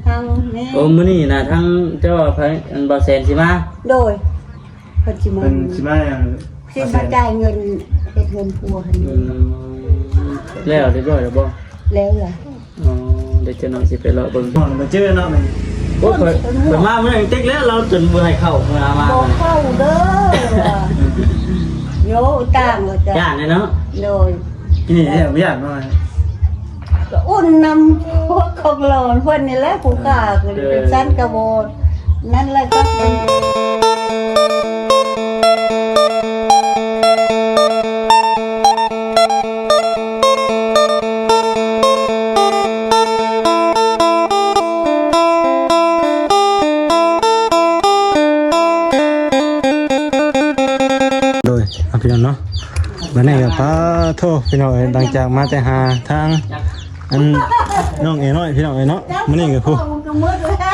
ທາງນີ້ ໂອ້ ມື້ນີ້ນະ ທາງເຈົ້າວ່າໃຜ ອັນ ບ່າວແສນຊິມາ? ໂດຍ ເພິ່ນຊິມາ ເພິ່ນຊິມາຫຍັງ? ຊິມາຈ່າຍເງິນ ເຮັດເຮືອນຄົວຫັ້ນ. ອືມ ແລ້ວຮຽບຮ້ອຍແລ້ວບໍ່? ແລ້ວລະ. ອໍ ເດີ ຈັກໜ້ອຍຊິໄປເລາະເບິ່ງ. ມາເຈີເນາະແມ່. ໂອ້ຍ ຂ້ອຍ ຂ້ອຍມາມື້ນັ້ນເຕັກແລ້ວ ລາວຈົນບໍ່ໃຫ້ເຂົ້າ ເວລາມາ ບໍ່ເຂົ້າເດີ. ໂຍ ຕ່າງວ່າ ຢ້ານເນາະ. ໂດຍ ກິນນີ້ແລ້ວບໍ່ຢ້ານເນາະ. ກໍອຸ່ນນຳພວກຂອງຫຼອນເພິ່ນນີ້ແຫຼະ ຜູ້ຂ້າກໍເປັນຊັ້ນກະບໍ່ ນັ້ນແຫຼະກໍ ໂດຍ ເອົາ ພີ່ນ້ອງເນາະ ບັດນີ້ກໍປາໂທ ພີ່ນ້ອງເອີຍ ຫຼັງຈາກມາແຕ່ຫາທາງ ອັນ ນ້ອງເອນ້ອຍ ພີ່ນ້ອງເອີຍເນາະ ມື້ນີ້ກໍຜູ້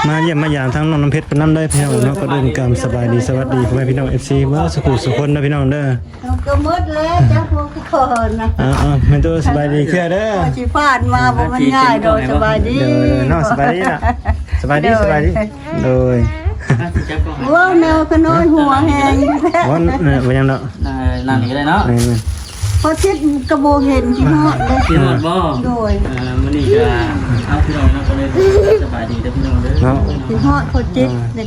ມາຢ້ຽມມາຢາມທາງນ້ອງນ້ຳເພັດເພິ່ນນຳເດີ ພີ່ນ້ອງເນາະ. ກ່ອນອື່ນກໍສະບາຍດີ ສະຫວັດດີພໍ່ແມ່ພີ່ນ້ອງ ເອັຟຊີ ເບິດສູ່ຜູ້ສູ່ຄົນເດີ ພີ່ນ້ອງເດີ. ເອົາ ກໍໝົດແລ້ວ ເຈົ້າພວກກ່ອນນະ. ເອີໆ ແມ່ນໂຕ ສະບາຍດີເທື່ອເດີ. ຊິຜ່ານມາບໍ່ແມ່ນງ່າຍດອກ. ສະບາຍດີ ໂດຍໆ ເນາະ ສະບາຍດີເນາະ ສະບາຍດີ ໂດຍ ສະບາຍດີ ໂດຍ. ເວົ້າແນວຂະນ້ອຍຫົວແຮງແທ້. ບໍ່ ເອີ ບໍ່ຫຍັງດອກ ເອີ ນັ້ນກໍໄດ້ເນາະ. ແມ່ນໆ ພໍຊິດກໍບໍ່ເຫັນ ຄິດຮອດເດ້. ຄິດຮອດບໍ່? ໂດຍ ເອີ ມື້ນີ້ກໍ ເອົາ ພີ່ນ້ອງເນາະ ກໍເລີຍສະບາຍດີເດີ ພີ່ນ້ອງເດີເນາະ. ຄິດຮອດພໍຊິດ ເອີ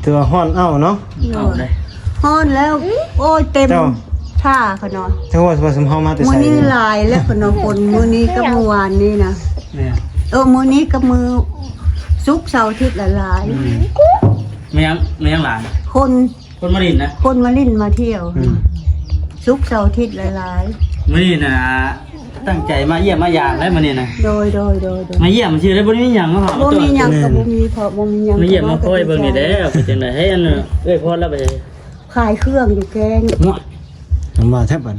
ຖືວ່າຮ້ອນເອົ້າເນາະ. ໂດຍ ເອົ້າເດ້ ຮ້ອນແລ້ວ ໂອ້ຍ ເຕັມ ເຈົ້າ ຖ້າຂະນ້ອຍ ເຈົ້າວ່າ ວ່າຊຸມເຮົາມາແຕ່ໃສ? ມື້ນີ້ຫຼາຍແລ້ວຂະນ້ອຍ ຝົນ ມື້ນີ້ກັບມື້ວານນີ້ນະ. ແມ່ນ ເອີ ມື້ນີ້ກັບມື້ສຸກເສົາອາທິດລະຫຼາຍ. ອືມ ແມ່ນຫຍັງ ແມ່ນຫຍັງຫຼາຍ? ຄົນ ຄົນມາຫຼິ້ນນະ ຄົນມາຫຼິ້ນມາທ່ຽວ. ອືມ ສຸກເສົາອາທິດຫຼາຍໆ. ມື້ນີ້ນະ ຕັ້ງໃຈມາຢ້ຽມມາຢາມແລ້ວມື້ນີ້ນະ. ໂດຍໆໆໆ ມາຢ້ຽມຊື່ໄດ້ ບໍ່ໄດ້ມີຫຍັງມາຫາ ບໍ່ມີຫຍັງ. ແມ່ນ ກໍບໍ່ມີ ເພາະບໍ່ມີຫຍັງ ມາຢ້ຽມມາຄອຍເບິ່ງນີ້ແຫຼະ. ເປັນຈັ່ງໃດ ໃຫ້ອັນເອື້ອຍພອນລາວໄປຂາຍເຄື່ອງຢູ່ແກ້ງ. ນ້ອງວ່າແທ້ບັດ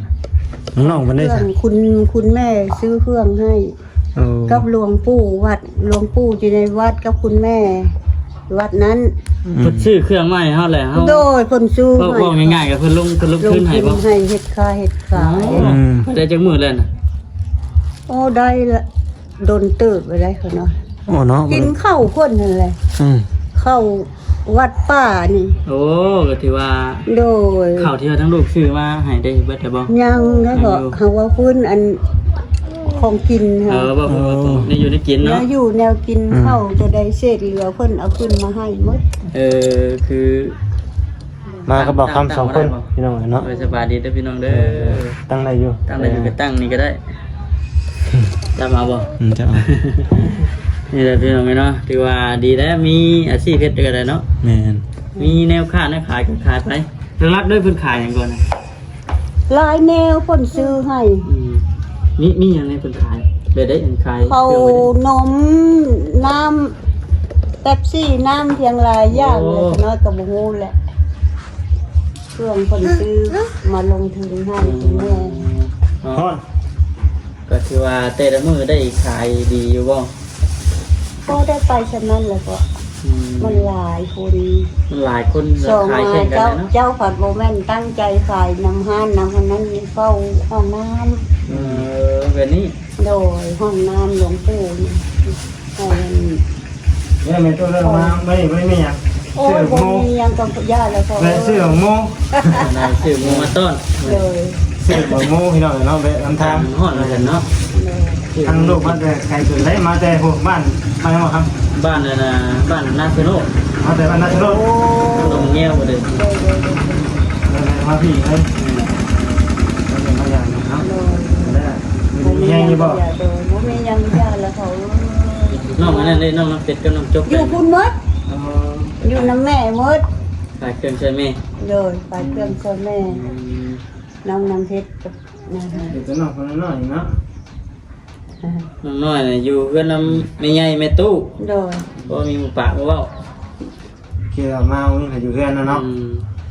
ນ້ອງໆເພິ່ນໄດ້ ເຄື່ອງ ຄຸນ ຄຸນແມ່ຊື້ເຄື່ອງໃຫ້. ໂອ້ ກັບຫຼວງປູ່ວັດ ຫຼວງປູ່ຢູ່ໃນວັດກັບຄຸນແມ່ວັດນັ້ນ. ອືມ ເພິ່ນຊື້ເຄື່ອງມາໃຫ້ເຮົາແຫຼະ ເຮົາ ໂດຍ ເພິ່ນຊື້ ເວົ້າ ໃຫ້ ເວົ້າງ່າຍໆ ກໍເພິ່ນລົງ ເພິ່ນລົງທຶນໃຫ້ບໍ່? ລົງທຶນໃຫ້ເຮັດຄ້າເຮັດຂາຍ. ອືມ ໄດ້ຈັກມື້ແລ້ວນະ? ໂອ້ ໄດ້ລະ ດົນເຕີບໄປໄດ້ຂະນ້ອຍ. ໂອ້ເນາະ ກິນເຂົ້າເພິ່ນຫັ້ນແຫຼະ. ອືມ ເຂົ້າ ວັດປ່ານີ້. ໂອ້ ກໍຖືວ່າ ໂດຍ ເຂົ້າທີ່ວ່າທາງລູກຊື້ມາໃຫ້ໄດ້ເບິດແລ້ວບໍ່? ຍັງເດ້ ຍັງຢູ່ ເພາະຫາກວ່າເພິ່ນ ອັນ ຂອງກິນ ເອີ ເຮົາ ວ່າເພິ່ນວ່າ ໂອ້ ແນວຢູ່ແນວກິນເນາະ ແນວຢູ່ແນວກິນ ອືມ ເຂົ້າຕົວໃດເສດເຫຼືອເພິ່ນເອົາຂຶ້ນມາໃຫ້ໝົດ. ເອີ ຄື ມາກັບບ່າວຄຳສອງຄົນ ຕັ້ງບໍ່ໄດ້ບໍ່? ພີ່ນ້ອງເອີຍເນາະ. ໂດຍ ສະບາຍດີເດີພີ່ນ້ອງເດີ. ເອີ ຕັ້ງໄດ້ຢູ່ ຕັ້ງໄດ້ຢູ່ ເອີ ກໍຕັ້ງນີ້ກໍໄດ້. ຈຳເອົາບໍ່? ອືມ ຈຳເອົາ. ນີ້ແຫຼະພີ່ນ້ອງເອີຍເນາະ ຖືວ່າດີແລ້ວ ມີອາຊີບເຮັດກໍໄດ້ເນາະ. ແມ່ນ ມີແນວຄ້າແນວຂາຍກໍຂາຍໄປ. ຫຼັກໆເດີ ເພິ່ນຂາຍຫຍັງກ່ອນນະ? ຫຼາຍແນວເພິ່ນຊື້ໃຫ້. ອືມ ມີ ມີຫຍັງແດ່ເພິ່ນຂາຍ? ແບບໃດເພິ່ນຂາຍ? ເຂົ້າໜົມ ນ້ຳ ເປັບຊີ ນ້ຳ ພຽງຫຼາຍຢ່າງ. ໂອ້ ເລັກນ້ອຍກໍບໍ່ຮູ້ແຫຼະ. ເຄື່ອງເພິ່ນຊື້ມາລົງທຶນໃຫ້ ອືມ ແມ່. ເນາະ ກໍຖືວ່າແຕ່ລະມື້ໄດ້ຂາຍດີຢູ່ບໍ່? ກໍໄດ້ໄປສ່ຳນັ້ນແຫຼະ ກໍ ອືມ ມັນຫຼາຍຄົນ ມັນຫຼາຍຄົນ ສອງ ຂາຍແຂ່ງກັນເນາະ. ເຈົ້າ ເຈົ້າພັດບໍ່ແມ່ນຕັ້ງໃຈຂາຍນຳຮ້ານນຳອັນນັ້ນ ເຝົ້າຫ້ອງນ້ຳ. ເອີ ແບບນີ້ ໂດຍ ຫ້ອງນ້ຳຫຼວງປູ່ນີ້ ໃຫ້ອັນ ແມ່ນ ແມ່ນໂຕເດີ ມາ ມານີ້ບໍ່ໄດ້ມີຫຍັງ ໂອ້ຍ ບໍ່ມີຫຍັງກໍຢ່າແລ້ວ ແມ່ຊື້ໝາກໂມ ຊື້ໝາກໂມມາຕ້ອນ. ໂດຍ ຊື້ໝາກໂມພີ່ນ້ອງເນາະ ແວະນຳທາງ ຮ້ອນວ່າຊັ້ນເນາະ. ໂດຍ ທາງລູກມາແຕ່ໄກເກີນໄດ໋ ມາແຕ່ ໂອ້ ບ້ານ ບ້ານຫຍັງບໍ່ຄັບ? ບ້ານນັ້ນນະ ບ້ານນາສະໂນດ. ມາແຕ່ບ້ານນາສະໂນດ. ໂອ້ ດອງແງວບໍ່ເດ້. ໂດຍໆໆໆ ເອີ ມາພີ້ເລີຍ ມາຢາມເນາະ. ໂດຍ ແລ້ວ ມີແຮງຢູ່ບໍ່? ໂດຍ ບໍ່ມີຫຍັງ ຢ່າແລ້ວເຂົາເອີຍ. ນ້ອງອັນນັ້ນເດ້ ນ້ອງນ້ຳເປັດກັບນ້ອງຈົກ ຢູ່ພຸ້ນໝົດ. ເອີ ຢູ່ນຳແມ່ໝົດ ຂາຍເຄື່ອງຊ່ອຍແມ່. ໂດຍ ຂາຍເຄື່ອງຊ່ອຍແມ່. ອືມ ນ້ອງນ້ຳເພັດກັບນ້ອງ ເປັນນ້ອງຄົນນ້ອຍເນາະ. ນ້ອງນ້ອຍນະຢູ່ເຮືອນນຳແມ່ໃຫຍ່ແມ່ຕູ້. ໂດຍ ບໍ່ມີໝູ່ປາກໝູ່ເວົ້າ. ຄືວ່າມາມື້ນີ້ກໍຢູ່ເຮືອນນະເນາະ. ອືມ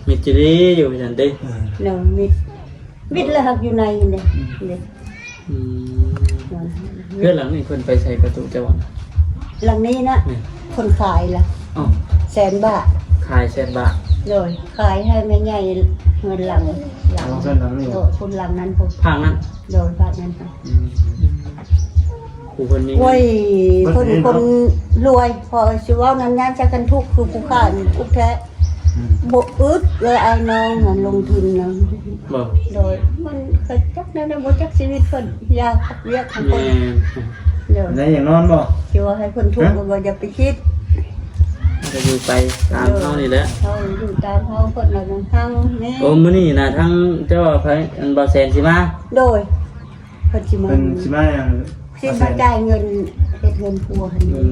ມິດຈີ່ລີຢູ່ຊັ້ນຕິ. ເອີ ໂດຍ ມິດ ມິດແລ້ວຮັກຢູ່ໃນຫັ້ນເດ້. ອືມ ເດ້. ອືມ ເຮືອນຫຼັງນີ້ເພິ່ນໄປໃສ່ປະຕູເຈົ້າວ່າ? ຫຼັງນີ້ນະ ແມ່ນ ເພິ່ນຂາຍລະ. ອໍ ແສນບາດ. ຂາຍແສນບາດ. ໂດຍ ຂາຍໃຫ້ແມ່ໃຫຍ່ເຮືອນຫຼັງ ຫຼັງ ເຮືອນຫຼັງນີ້. ໂດຍ ພຸ້ນຫຼັງນັ້ນພຸ້ນ ພາກນັ້ນ. ໂດຍ ພາກນັ້ນ. ອືມ ຜູ້ເພິ່ນມີ ໂອ້ຍ ເພິ່ນຄົນລວຍ ພໍຊິເວົ້ານັ້ນຍາມໃສ່ຄັນທຸກ ຄືຜູ້ຂ້ານີ້ທຸກແທ້. ອືມ ບໍ່ອຶດເລີຍ ອ້າຍນ້ອງຫັ້ນລົງທຶນນະ. ບໍ່ ໂດຍ ມັນກໍຈັກແນວໃດ ບໍ່ຈັກຊີວິດເພິ່ນ ຢ່າພັກວຽກໃຫ້ເພິ່ນ. ແມ່ນ ໂດຍ ໄດ້ຫຍັງນອນບໍ່? ຊິວ່າໃຫ້ເພິ່ນທຸກ ຮະ ກໍບໍ່ ຢ່າໄປຄິດ ກໍຢູ່ໄປຕາມເຮົານີ້ແຫຼະ. ເຮົາຢູ່ຕາມເຮົາ ເພິ່ນລະນຳເຮົານີ້. ໂອ້ ມື້ນີ້ນະ ທາງເຈົ້າວ່າໃຜ ອັນ ບ່າວແສນຊິມາ? ໂດຍ ເພິ່ນຊິມາ ເພິ່ນຊິມາຫຍັງ? ຊິມາຈ່າຍເງິນເຮັດເຮືອນຄົວຫັ້ນ. ອືມ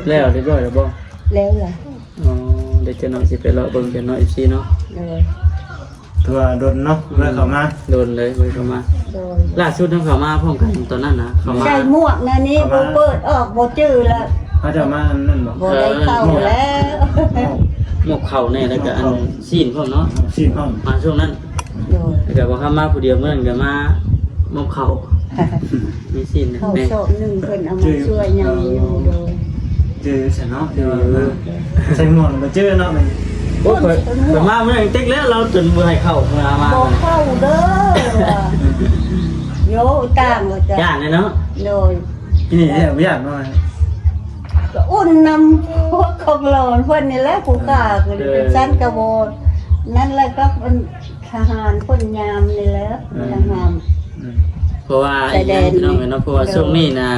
ແລ້ວຮຽບຮ້ອຍແລ້ວບໍ່? ແລ້ວລະ. ອໍ ເດີຈັກໜ້ອຍຊິໄປເລາະເບິ່ງຈັກໜ້ອຍ ເອັຟຊີ ເນາະ. ໂດຍ ຖືວ່າດົນເນາະ ອືມ ບໍ່ໄດ້ເຂົ້າມາ ດົນເລີຍບໍ່ໄດ້ເຂົ້າມາ. ໂດຍ ລ່າສຸດເຮົາເຂົ້າມາພ້ອມກັນຕອນນັ້ນນະ ເຂົ້າມາ ໃສ່ໝວກແນວນີ້ ເຂົ້າມາ ບໍ່ເປີດອອກ ບໍ່ຈື່ລະ. ເຂົາເຈົ້າມາອັນນັ້ນບໍ່? ບໍ່ໄດ້ເຂົ້າແລ້ວ ໝວກເຂົ້າແດ່ ແລ້ວກໍອັນຊີ້ນພ້ອມເນາະ ຊີ້ນພ້ອມ ມາຊ່ວງນັ້ນ. ໂດຍ ແລ້ວກໍບໍ່ເຂົ້າມາຜູ້ດຽວ ມື້ນັ້ນກໍມາໝົກເຂົ້າ ມີຊີ້ນ ເຂົ້າຊອບໜຶ່ງ ເພິ່ນເອົາມາຊ່ວຍໃຫຍ່ຢູ່. ໂດຍ ຈື່ຊະເນາະ ເອີ ໃສ່ໝວກກໍຈື່ເນາະ. ໂອ້ຍ ຂ້ອຍ ຂ້ອຍມາມື້ນັ້ນຕິກແລ້ວ ລາວຈົນບໍ່ໃຫ້ເຂົ້າ ມາ ມາ ບໍ່ເຂົ້າເດີ ໂຍ ຕ່າງວ່າ ຢ້ານເນາະ. ໂດຍ ນີ້ແຫຼະ ບໍ່ຢ້ານເນາະ ກໍອຸ່ນນຳພວກຂອງຫຼອນເພິ່ນນີ້ແຫຼະ ຜູ້ຂ້າກໍເປັນຊັ້ນກະບໍ່ ນັ້ນແຫຼະ ກໍເປັນທະຫານຄົນຍາມນີ້ແຫຼະ ອືມ ທະຫານ ອືມ ເພາະວ່າ ຊາຍແດນ ອີກຢ່າງ ພີ່ນ້ອງເອີຍເນາະ ເພາະວ່າ ໂດຍ ຊ່ວງນີ້ນະ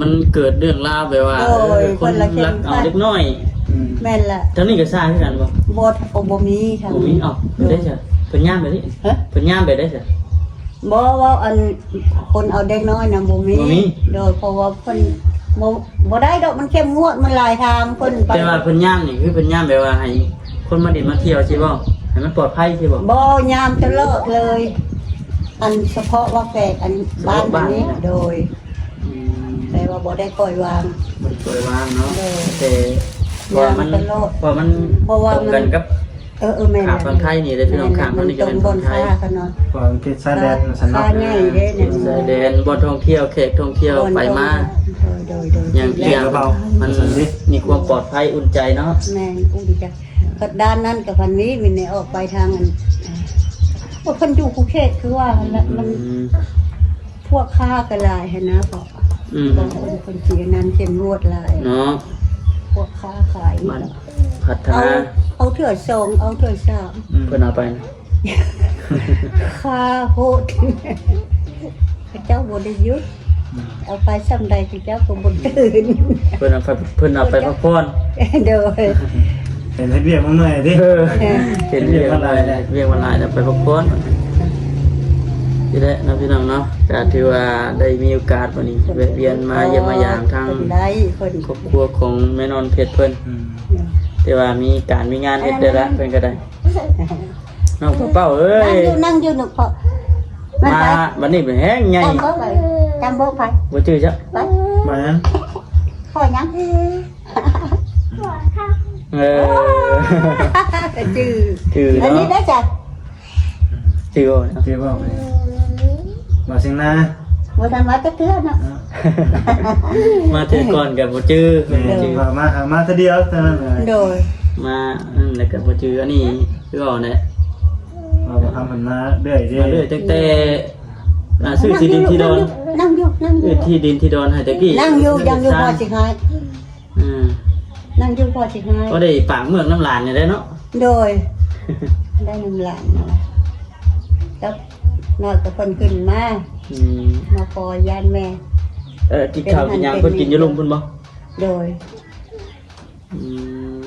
ມັນເກີດເລື່ອງລາວແບບວ່າ ໂດຍ ເອີ ຄົນລັກເອົາເດັກນ້ອຍ. ອືມ ແມ່ນລະ ທາງນີ້ກໍຊ້າຄືກັນບໍ່? ບໍ່ ບໍ່ມີ ທາງ ບໍ່ມີ ນີ້. ເອົ້າ ໂດຍ ໄດ້ຊະ ເພິ່ນຍາມແບບນີ້ ຮະ ເພິ່ນຍາມແບບໃດຊະ? ບໍ່ ເວົ້າອັນ ຄົນເອົາເດັກນ້ອຍນະບໍ່ມີ ບໍ່ມີ. ໂດຍ ເພາະວ່າເພິ່ນບໍ່ ບໍ່ໄດ້ດອກ ມັນເຂັ້ມງວດ ມັນຫຼາຍທາງ ເພິ່ນໄປ ແຕ່ວ່າເພິ່ນຍາມນີ້ ຄືເພິ່ນຍາມແບບວ່າໃຫ້ຄົນມາຫຼິ້ນມາທ່ຽວຊີ້ບໍ່? ໃຫ້ມັນປອດໄພຊີ້ບໍ່? ບໍ່ ຍາມຕະຫຼອດເລີຍ ອັນສະເພາະວ່າແຂກອັນບ້ານນີ້. ເພາະບ້ານນີ້ນະ ໂດຍ ອືມ ແຕ່ວ່າບໍ່ໄດ້ປ່ອຍວາງ ບໍ່ໄດ້ປ່ອຍວາງເນາະ. ໂດຍ ແຕ່ເພາະວ່າມັນ ຍາມຕະຫຼອດ ເພາະມັນ ເພາະວ່າມັນ ຕົງກັນກັບ ເອີ ເອີ ແມ່ນ ຂ້າມຝັ່ງໄທນີ້ເດ້ພີ່ນ້ອງ ແມ່ນ ຂ້າມຝັ່ງນີ້ກໍແມ່ນຝັ່ງໄທ ເພາະມັນຕິດຊາຍແດນ ເອີ ຊັ້ນເນາະ ຊາຍແດນ ບໍ່ທ່ອງທ່ຽວ ແຂກທ່ອງທ່ຽວໄປມາ ໂດຍ ໂດຍ ໂດຍ ຢ່າງ ຢ່າງ ມັນມີຄວາມປອດໄພ ອຸ່ນໃຈເນາະ. ແມ່ນ ອຸ່ນໃຈ ກໍດ້ານນັ້ນກໍພັນນີ້ ມີແນວອອກໄປທາງອັນ ໂອ້ ເພິ່ນຢູ່ພູເຂດ ຄືວ່າຫັ້ນແຫຼະ ມັນ ອືມ ພວກຄ້າກໍຫຼາຍຫັ້ນນະ ເພາະ ອືມ ບາງຄົນເພິ່ນຊິອັນນັ້ນເຂັ້ມງວດຫຼາຍເນາະ ພວກຄ້າຂາຍ ມັນພັດທະນາ ເອົາ ເອົາເທື່ອສອງ ເອົາເທື່ອສາມ ອືມ ເພິ່ນເອົາໄປ ຄ້າໂຫດ ເຂົາເຈົ້າບໍ່ໄດ້ຢຸດ ອືມ ເອົາໄປຊ່ຳໃດເຂົາເຈົ້າກໍບໍ່ຕື່ນ ເພິ່ນເອົາໄປ ເພິ່ນເອົາໄປພັກຜ່ອນ ໂດຍ ເຫັນເຮັດວຽກມາເມື່ອຍຕິ ເອີ ເຮັດວຽກມາຫຼາຍ ເຮັດວຽກມາຫຼາຍແລ້ວໄປພັກຜ່ອນ. ນີ້ແຫຼະເນາະພີ່ນ້ອງເນາະ ກໍຖືວ່າໄດ້ມີໂອກາດມື້ນີ້ແວະວຽນມາຢ້ຽມມາຢາມທາງ ເພິ່ນໄດ້ ເພິ່ນ ຄອບຄົວຂອງແມ່ນອນເພັດເພິ່ນ ອືມ ແຕ່ວ່າມີການມີງານເຮັດໄດ້ລະ ເພິ່ນກໍໄດ້ ນ້ອງເປົ້າເອີຍ ນັ່ງຢູ່ ນັ່ງຢູ່ ລູກພໍ່ ມາບັດນີ້ເປັນແຮງໃຫຍ່ ຈຳບໍ່ໄປ ຈຳບໍ່ໄປ ບໍ່ຈື່ຈັກ ໄປ ມາຫຍັງ ພໍ່ຫຍັງ ເອີ ຈື່ ຈື່ເນາະ ອັນນີ້ໄດ້ຈ້ະ ຈື່ບໍ່ ຈື່ບໍ່ ບໍ່ ເສຍງນາ ບໍ່ທັນວ່າຈັກເທື່ອເນາະ ມາເທື່ອກ່ອນກໍບໍ່ຈື່ ແມ່ນ ບໍ່ຈື່ ມາ ມາເທື່ອດຽວເທົ່ານັ້ນ ໂດຍ ມາ ອືມ ແລ້ວກໍບໍ່ຈື່ ອັນນີ້ຄືເວົ້າແຫຼະ ເວົ້າບໍ່ທຳ ເພິ່ນມາເລື້ອຍເດ້ ມາເລື້ອຍ ຕັ້ງແຕ່ ອ່າ ຊື້ທີ່ດິນທີ່ດອນ ນັ່ງຢູ່ ນັ່ງຢູ່ ຊື້ທີ່ດິນທີ່ດອນໃຫ້ແຕ່ກີ້ ນັ່ງຢູ່ ຍັງຢູ່ ພໍຊິໃຫ້ ອືມ ນັ່ງຢູ່ພໍຊິໃຫ້ ກໍໄດ້ປາກເມືອກນຳຫຼານນີ້ແຫຼະເນາະ ໂດຍ ໄດ້ນຳຫຼານນີ້ແຫຼະ ກັບນ້ອຍກັບເພິ່ນຂຶ້ນມາ ອືມ ມາຂໍຢ້ານແມ່ ເອີ ກິນເຂົ້າກິນຫຍັງເພິ່ນກິນຢູ່ລຸ່ມພຸ້ນບໍ່? ໂດຍ ອືມ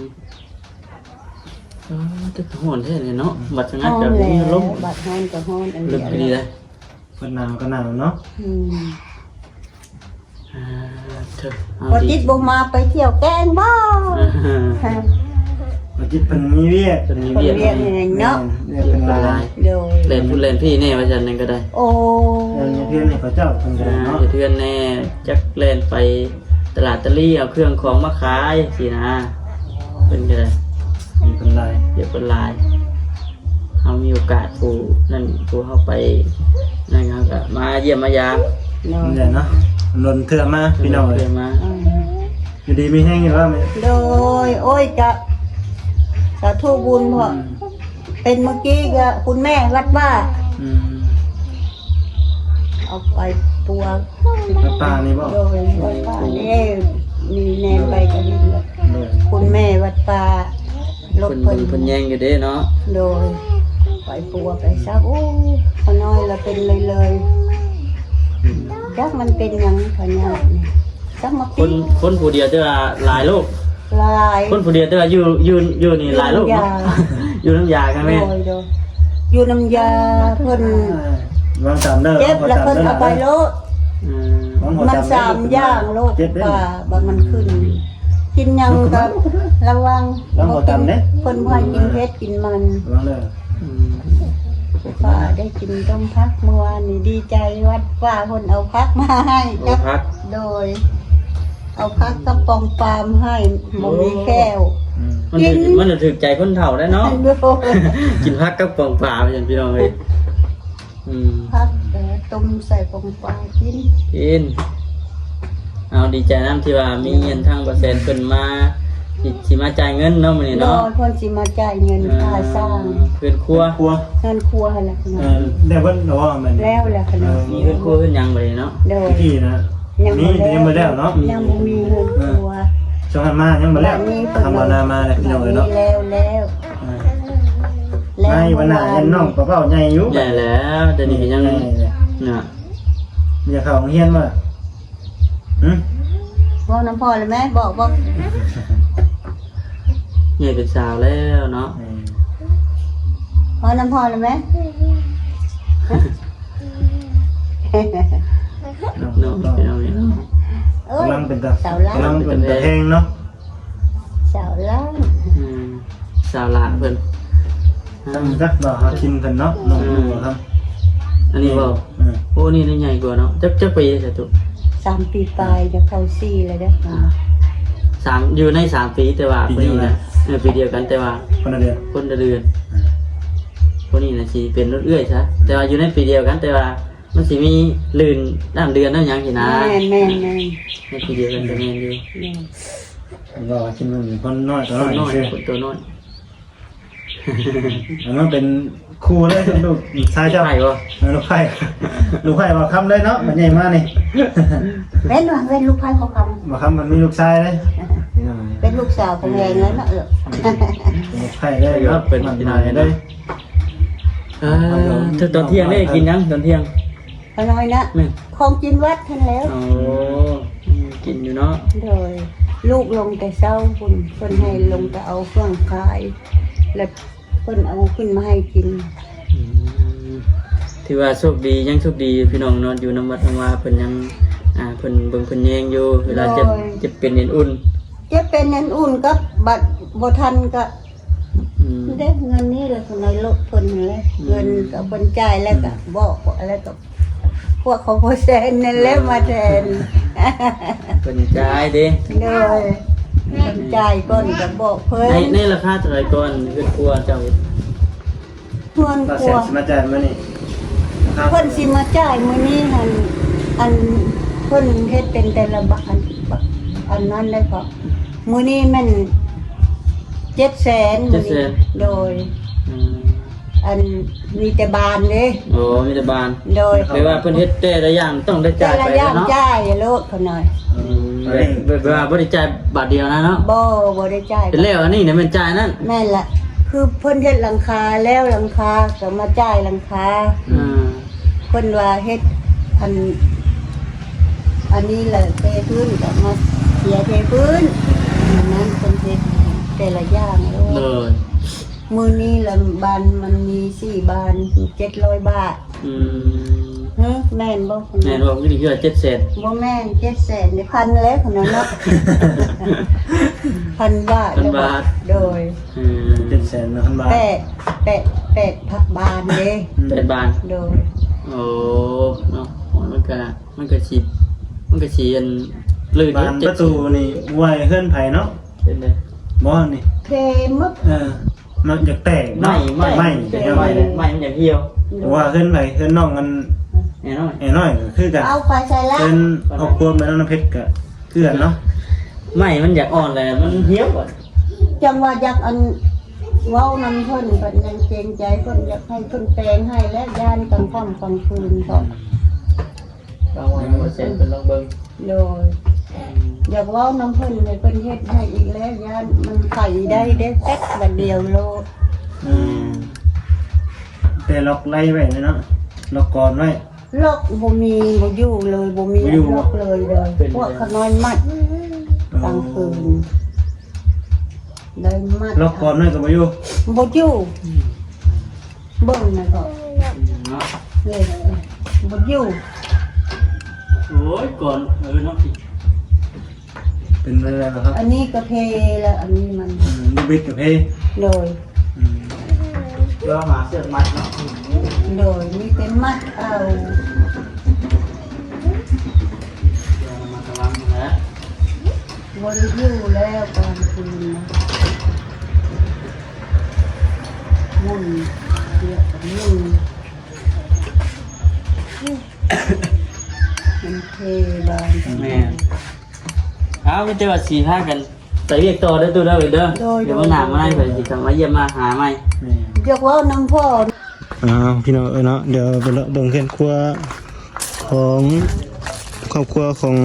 ເອີ ແຕ່ຮ້ອນແທ້ເນາະ ບັດສະຫງັດກໍມີລົມ ບັດຮ້ອນກໍຮ້ອນ ອັນນີ້ ເລິກດີເດ້ ເພິ່ນໜາວກໍໜາວເນາະ ອືມ ອ່າ ເທີ ບໍ່ຕິດບໍ່ມາໄປທ່ຽວແກ້ງບໍ່? ບໍ່ຕິດເພິ່ນມີວຽກ ເພິ່ນມີວຽກ ເພິ່ນວຽກແຮງເນາະ ແມ່ນ ວຽກເພິ່ນຫຼາຍ ໂດຍ ແລ່ນພຸ້ນແລ່ນພີ້ແດ່ວ່າຊັ້ນນັ້ນກໍໄດ້ ໂອ້ ເຮັດເຮືອນໃຫ້ເຂົາເຈົ້າເພິ່ນກໍໄດ້ເນາະ ເຮັດເຮືອນແດ່ ຈັກແລ່ນໄປຕະຫຼາດຕະລີ ເອົາເຄື່ອງຂອງມາຂາຍຊີ້ນະ ເພິ່ນກໍໄດ້ ວຽກເພິ່ນຫຼາຍ ວຽກເພິ່ນຫຼາຍ. ເຮົາມີໂອກາດຜູ້ນັ້ນ ຜູ້ເຮົາໄປນັ້ນ ເຮົາກໍມາຢ້ຽມມາຢາມ ໂດຍ ນີ້ແຫຼະເນາະ ດົນເທື່ອມາ ພີ່ນ້ອງເອີຍ ເທື່ອມາ ອືມ ຢູ່ດີມີແຮງຢູ່ວ່າແມ່ ໂດຍ ໂອ້ຍ ກະສາທຸບຸນເພາະ ອືມ ເປັນເມື່ອກີ້ກໍຄຸນແມ່ວັດວ່າ ອືມ ເອົາໄປ ປົວ ວັດປ່ານີ້ບໍ່? ໂດຍ ວັດປ່າເດ້ ມີແນມໄປກໍເຫັນ ໂດຍ ຄຸນແມ່ວັດປ່າ ລົດເພິ່ນ ເພິ່ນແຍງຢູ່ເດ້ເນາະ ໂດຍ ໄປປົວໄປຊັກ ໂອ້ ຂ້ານ້ອຍລະເປັນເລີຍໆ ອືມ ຈັກມັນເປັນຫຍັງພະຍາດນີ້ ຈັກມາ ຄົນ ຄົນຜູ້ດຽວແຕ່ວ່າຫຼາຍໂລກ ຫຼາຍ ຄົນຜູ້ດຽວແຕ່ວ່າຢູ່ ຢູ່ ຢູ່ນີ້ຫຼາຍໂລກເນາະ ຢູ່ນຳຢາ ຢູ່ນຳຢາກັນແມ່ນ ໂດຍ ໂດຍ ຢູ່ນຳຢາເພິ່ນ ວາງຕາມເດີ ເຈັບແລ້ວເພິ່ນເອົາໄປໂລດ ອືມ ມັນສາມຢ່າງໂລກ ເຈັບເດ້ ວ່າ ວ່າມັນຂຶ້ນ ກິນຫຍັງກໍລະວັງ ລະວັງຫົວຕຳເດ້ ເພິ່ນບໍ່ໃຫ້ກິນເຜັດກິນມັນ ລະວັງເດີ ອືມ ປ້າໄດ້ກິນຕົ້ມຜັກມື້ວານນີ້ ດີໃຈວັດວ່າເພິ່ນເອົາຜັກມາໃຫ້ ເອົາຜັກ ໂດຍ ເອົາຜັກກັບປ່ອງປາມໃຫ້ ບໍ່ມີແຂ້ວ ອືມ ມັນຖືກ ມັນຖືກໃຈຄົນເຖົ້າແລ້ວເນາະ ໂດຍ ກິນຜັກກັບປ່ອງປາມ ພີ່ນ້ອງເອີຍ ອືມ ຜັກກໍຕົ້ມໃສ່ປ່ອງປາມກິນ ກິນ ເອົາ ດີໃຈນຳທີ່ວ່າມີອັນທາງບໍ່ແສນເພິ່ນມາ ຊິ ຊິມາຈ່າຍເງິນເນາະມື້ນີ້ເນາະ ໂດຍ ເພິ່ນຊິມາຈ່າຍເງິນ ເອີ ຄ່າສ້າງເຮືອນຄົວ ເຮືອນຄົວຫັ້ນແຫຼະ ເອີ ແລ້ວເບິດແລ້ວບໍ່? ແມ່ນ ແລ້ວແລ້ວ ເອີ ມີເຮືອນຄົວເຮືອນຫຍັງບັດນີ້ເນາະ ໂດຍ ທີ່ນະ ຍັງບໍ່ ມີ ແລ້ວ ຍັງບໍ່ແລ້ວເນາະ ຍັງບໍ່ມີເຮືອນຄົວ ເອີ ຊ່ວງນັ້ນມາຍັງບໍ່ແລ້ວ ທຳມະດາມາແລ້ວ ພີ່ນ້ອງເອີຍເນາະ ແລ້ວແລ້ວ ເອີ ໃນວັນໜ້າເຫັນນ້ອງກະເວົ້າໃຫຍ່ຢູ່ ໃຫຍ່ແລ້ວ ດຽວນີ້ກໍຍັງ ໃຫຍ່ແລ້ວ ນະ ຢາກເຂົ້າໂຮງຮຽນບໍ່? ຫຶ? ເວົ້ານຳພໍ່ແລ້ວແມ່ ບອກ ບອກ ໃຫຍ່ເປັນສາວແລ້ວເນາະ ອືມ ເວົ້ານຳພໍ່ແລ້ວແມ່ ເນາະ ພີ່ນ້ອງເອີຍ ເອີຍ ກຳລັງເປັນຕາ ສາວຫຼານ ກຳລັງເປັນຕາແພງເນາະ ສາວຫຼານ ອືມ ສາວຫຼານເພິ່ນ ອືມ ຈຳກັດບໍ່ຫາກິນເພິ່ນເນາະ ນ້ອງ ອືມ ບໍ່ທຳ ອັນນີ້ບໍ່? ເອີ ໂອ້ ນີ້ໃຫຍ່ກວ່າເນາະ ຈັກ ຈັກປີແລ້ວ ສາທຸ? ສາມປີປາຍ ຈະເຂົ້າສີ່ແລ້ວເດ້ ອ່າ ສາມ ຢູ່ໃນສາມປີ ແຕ່ວ່າ ປີດຽວກັນ ເອີ ປີດຽວກັນ ແຕ່ວ່າຄົນລະເດືອນ ຄົນລະເດືອນ ອ່າ ຜູ້ນີ້ນະຊິເປັນລຸ້ນເອື້ອຍຊະ ແຕ່ວ່າຢູ່ໃນປີດຽວກັນ ແຕ່ວ່າມັນຊິມີລື່ນນ້ຳເດືອນນ້ຳຫຍັງຊີ້ນະ ແມ່ນໆໆ ໃນປີດຽວກັນກໍແມ່ນຢູ່ ແມ່ນ ເວົ້າວ່າຊິເປັນຄົນນ້ອຍ ໂຕນ້ອຍ ຄົນໂຕນ້ອຍ ອັນນັ້ນເປັນຄູ່ເລີຍ ລູກຊາຍເຈົ້າ ລູກໃພ້ບໍ່? ເອີ ລູກໃພ້ ລູກໃພ້ບ່າວຄຳເລີຍເນາະ ບັດໃຫຍ່ມານີ້ ເປັນວ່າເປັນລູກໃພ້ບ່າວຄຳ ບ່າວຄຳມັນມີລູກຊາຍເລີຍ ເປັນລູກສາວຂອງແຮງເລີຍເນາະ ເອີ ເປັນລູກໃພ້ເລີຍເນາະ ເປັນພີ່ນ້ອງເລີຍ ເອີ ຕອນທ່ຽງໄດ້ກິນຫຍັງຕອນທ່ຽງ? ຂ້ານ້ອຍນະ ແມ່ນ ຂອງກິນວັດຫັ້ນແຫຼ້ວ ໂອ້ ອືມ ກິນຢູ່ເນາະ ໂດຍ ລູກລົງແຕ່ເຊົ້າພຸ້ນ ເພິ່ນໃຫ້ລົງໄປເອົາເຄື່ອງຂາຍ ແລ້ວເພິ່ນເອົາຂຶ້ນມາໃຫ້ກິນ ອືມ ຖືວ່າໂຊກດີ ຍັງໂຊກດີຢູ່ ພີ່ນ້ອງເນາະ ຢູ່ນຳວັດນຳວາ ເພິ່ນຍັງ ອ່າ ເພິ່ນເບິ່ງເພິ່ນແຍງຢູ່ ເວລາເຈັບ ໂດຍ ເຈັບເປັນເອັນອຸ່ນ ເຈັບເປັນເອັນອຸ່ນກັບບັດບໍ່ທັນກະ ອືມ ເດ້ ເງິນນີ້ລະ ໃນລົດເພິ່ນຫັ້ນແຫຼະ ອືມ ເງິນກໍເພິ່ນຈ່າຍແລ້ວກໍ ອືມ ບອກ ແລ້ວກໍພວກຂອງພໍ່ແສນນັ້ນແຫຼະ ເອີ ມາແທນ ເພິ່ນຈ່າຍເດ້ ໂດຍ ເພິ່ນຈ່າຍກ່ອນກໍບອກເພິ່ນ ໃນ ໃນລາຄາເທົ່າໃດກ່ອນ ເຮືອນຄົວເຈົ້າ? ເຮືອນຄົວ ບ່າວແສນຊິມາຈ່າຍມື້ນີ້ ລາຄາ ເພິ່ນຊິມາຈ່າຍມື້ນີ້ຫັ້ນ ອັນ ເພິ່ນເຮັດເປັນແຕ່ລະບານ ອັນນັ້ນໄດ້ກໍ ມື້ນີ້ແມ່ນເຈັດແສນ ເຈັດແສນ ມື້ນີ້ ໂດຍ ອືມ ອັນ ມີແຕ່ບານເດ້ ໂອ້ ມີແຕ່ບານ ໂດຍ ແປວ່າເພິ່ນເຮັດແຕ່ລະຢ່າງຕ້ອງໄດ້ຈ່າຍໄປເນາະ ແຕ່ລະຢ່າງຈ່າຍໂລດ ຂ້ານ້ອຍ ອືມ ແບບ ແບບວ່າບໍ່ໄດ້ຈ່າຍບາດດຽວນະເນາະ ບໍ່ ບໍ່ໄດ້ຈ່າຍ ເຮັດແລ້ວອັນນີ້ນະແມ່ນຈ່າຍນັ້ນ ແມ່ນລະ ຄືເພິ່ນເຮັດຫຼັງຄາແລ້ວ ຫຼັງຄາກໍມາຈ່າຍຫຼັງຄາ ອືມ ເພິ່ນວ່າເຮັດອັນ ອັນນີ້ລະເທພື້ນກໍມາເສຍເທພື້ນ ອັນນັ້ນເພິ່ນເຮັດແຕ່ລະຢ່າງໂລດ ໂດຍ ມື້ນີ້ລະບານມັນມີສີ່ບານ ເຈັດຮ້ອຍບາດ ອືມ ເອີ ແມ່ນບໍ່? ແມ່ນບໍ່? ມື້ນີ້ຄືວ່າເຈັດແສນ ບໍ່ແມ່ນ ເຈັດແສນເດ້ ພັນແລ້ວພຸ້ນນະເນາະ ພັນບາດ ພັນບາດ ໂດຍ ອືມ ເຈັດແສນ ພັນບາດ ແປດ ແປດ ແປດບານເດ້ ອືມ ແປດບານ ໂດຍ ໂອ້ ເນາະ ມັນກະ ມັນກະຊິ ມັນກະຊິອັນ ລື່ນ ບານປະຕູນີ້ ໂອ້ຍ ເຮືອນໃຜເນາະ? ເປັນໃດ? ບໍ່ນີ້ ເທໝົດ ເອີ ມັນຢາກແຕກເນາະ ໄມ້ ໄມ້ ໄມ້ ໄມ້ ໄມ້ມັນຢາກຫ່ຽວ ວ່າເຮືອນໃຜ ເຮືອນນ້ອງອັນ ແອນ້ອຍ ແອນ້ອຍກໍຄືກັນ ເອົາໄປໃສ່ລະ ເຮືອນຄອບຄົວແມ່ນ້ອງນ້ຳເພັດກໍຄືກັນເນາະ ໄມ້ມັນຢາກອ່ອນແລ້ວ ມັນຫ່ຽວ ຈັ່ງວ່າຢາກອັນ ເວົ້ານຳເພິ່ນ ເພິ່ນຍັງເກງໃຈ ເພິ່ນຢາກໃຫ້ເພິ່ນແປງໃຫ້ ແລະ ຢ້ານກາງຄ່ຳກາງຄືນເພາະ ຕ້ອງເອົາມາແຊນເພິ່ນລອງເບິ່ງ. ໂດຍ ອືມ ຢາກເວົ້ານຳເພິ່ນໃຫ້ເພິ່ນເຮັດໃຫ້ອີກແລ້ວ ຢ້ານມັນໄປໄດ້ເດ້ ແຕກບາດດຽວໂລດ. ອືມ ແຕ່ລັອກໄລ່ໄວ້ເນາະ ລັອກກອນໄວ້. ລັອກບໍ່ມີ ບໍ່ຢູ່ເລີຍ ບໍ່ມີ ບໍ່ຢູ່ ລັອກເລີຍເດີ ເປັນ ພວກຂະນ້ອຍມັດ ອໍ ກາງຄືນ ໄດ້ມັດ ລັອກກອນນັ້ນກໍບໍ່ຢູ່ ບໍ່ຢູ່ ອືມ ເບິ່ງນະກໍ ເນາະ ເລີຍບໍ່ຢູ່. ໂອ້ຍ ກ່ອນ ເອີ ເນາະ ເປັນແນວໃດລະຄັບ? ອັນນີ້ກະເພລະ ອັນນີ້ມັນ ອືມ ລູກບິດກະເພ ໂດຍ ອືມ ລອງຫາເຊືອກມັດເນາະ ໂດຍ ມີແຕ່ມັດເອົາ ເຊືອກມັດລະວັງຫັ້ນແຫຼະ ບໍ່ໄດ້ຢູ່ແລ້ວກາງຄືນນະ ໝຸ່ນ ເຊືອກໝຸ່ນ ມັນເພບານ ແມ່ນ. ເອົາ ມີແຕ່ວ່າຊິພາກັນໄປວຽກຕໍ່ເດີຕູ້ເດີ ເດີ ໂດຍ ດຽວມື້ໜ້າມາໃໝ່ ໂດຍ ຂ້ອຍຊິເຂົ້າມາຢ້ຽມມາຫາໃໝ່ ແມ່ນ ຢາກເວົ້ານຳພໍ່. ອ້າວ ພີ່ນ້ອງເອີຍເນາະ ດຽວໄປເລາະເບິ່ງເຮືອນຄົວຂອງຄອບຄົວຂອງ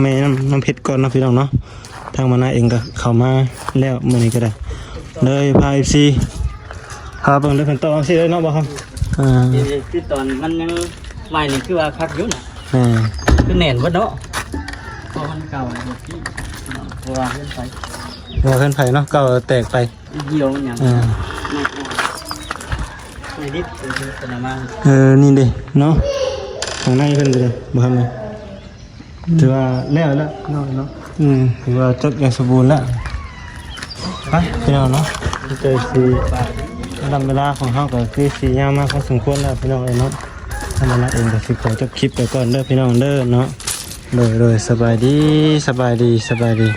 ແມ່ນ້ຳ ນ້ຳເພັດກ່ອນເນາະ ພີ່ນ້ອງເນາະ. ທາງມານາເອງກໍເຂົ້າມາແລ້ວມື້ນີ້ກໍໄດ້ ເລີຍພາ ເອັຟຊີ ພາເບິ່ງເດີ ເພິ່ນຕໍ່ຈັ່ງຊີ້ເລີຍເນາະ ບໍ່ຄຳ ອ່າ ຄືຕອນມັນຍັງໃໝ່ນີ້ຄືວ່າຄັກຢູ່ນະ ອ່າ ຄືແໜ້ນເບິດເນາະ ເພາະມັນເກົ່າແລ້ວ ເພາະວ່າເຮືອນໄຜ ເຮືອນໄຜເນາະ ເກົ່າແຕກໄປ ເຫ່ຽວຫຍັງ ອ່າ ໃນດິບເປັນເປັນມາ ເອີ ນີ້ເດ້ເນາະ ຂ້າງໃນເພິ່ນກໍໄດ້ ບໍ່ທຳເລີຍ ຖືວ່າແລ້ວແລ້ວເນາະ ເນາະ ອືມ ຖືວ່າຈົບຢ່າງສົມບູນແລ້ວ ໄປພີ່ນ້ອງເນາະ ໃກ້ຊິ ລຳເວລາຂອງເຮົາກໍຄືຊິຍາວມາພໍສົມຄວນແລ້ວ ພີ່ນ້ອງເອີຍເນາະ. ທາງມານາເອງກໍຊິຂໍຈົບຄລິບໄປກ່ອນເດີ ພີ່ນ້ອງເດີເນາະ ໂດຍ ໂດຍ ສະບາຍດີ ສະບາຍດີ ສະບາຍດີ.